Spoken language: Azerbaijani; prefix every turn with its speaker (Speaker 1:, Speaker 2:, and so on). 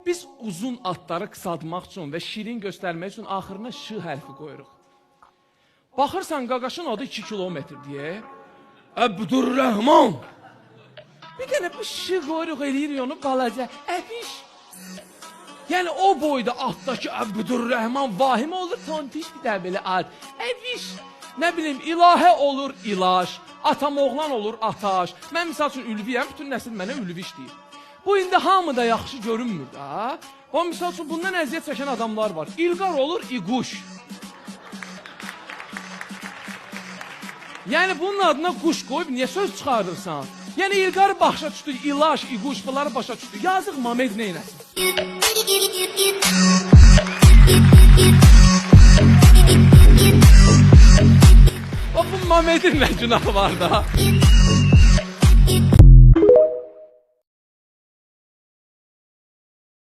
Speaker 1: Biz uzun adları qısaltmaq üçün və şirin göstərmək üçün axırına ş hərfi qoyuruq. Baxırsan qaqaşın adı 2 kilometr deyə. Əbdürrəhman. Bir dənə bir ş qoyuruq, eləyirik onu balaca. Əbiş. Yəni o boyda atdakı Əbdürrəhman vahimə olur, tontiş bir dənə belə ad. Əbiş. Nə bilim, ilahə olur, ilaş. Atam oğlan olur, ataş. Mən misal üçün Ülviyəm, bütün nəsil mənə Ülviş deyir. Bu indi hamı da yaxşı görünmür da. O misal üçün bundan əziyyət çəkən adamlar var. İlqar olur, İquş. Yəni bunun adına quş qoyub niyə söz çıxardırsan? Yəni İlqar başa düşdü, İlaş, İquş bunları başa düşdü. Yazıq Mamed neynəsin? O bu Mamedin nə günahı var da?